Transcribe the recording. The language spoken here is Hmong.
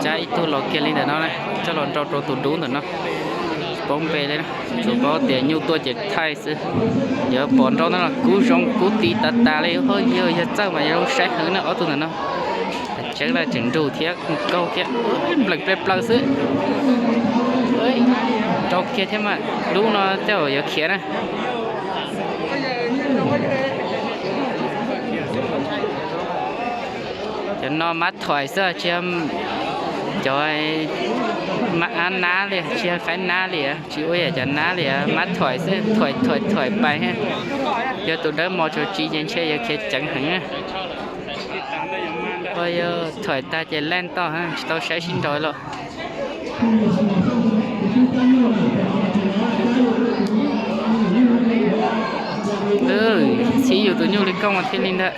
Cab ib tug los kiag li ntawm no na, coj los nrau rau tus dub ntawm no. Tsis paub npe li na, tsuas paub tias nyuj tuaj ces thaij xwb. Yuav pom nrau ntawm no kub zoo kub ti tas tas li, ho yog yog txawj mas yog zoo saib heev na ob tug ntawm no. Tseeb lawm tseem nrug thiab kaug thiab, nplees plaws plaws xwb. Nrau kiag thiab mas, dub no tej zaum yuav khiav na. Cov no mab thoim xwb, tsis yog cov mab ab nab li, tsis yog qaib nab li, tsis ua yam cov nab li, mab thoim xwb, thoim thoim thoim pais. Yog tus dawb mos tsuas tsiv ces ntshe yuav khiav ceev heev. Yog thoim tag ces leej toj tsis tau saib sib nraus los. Txhib yus tus nyuj li koj mas thiaj li ntawd.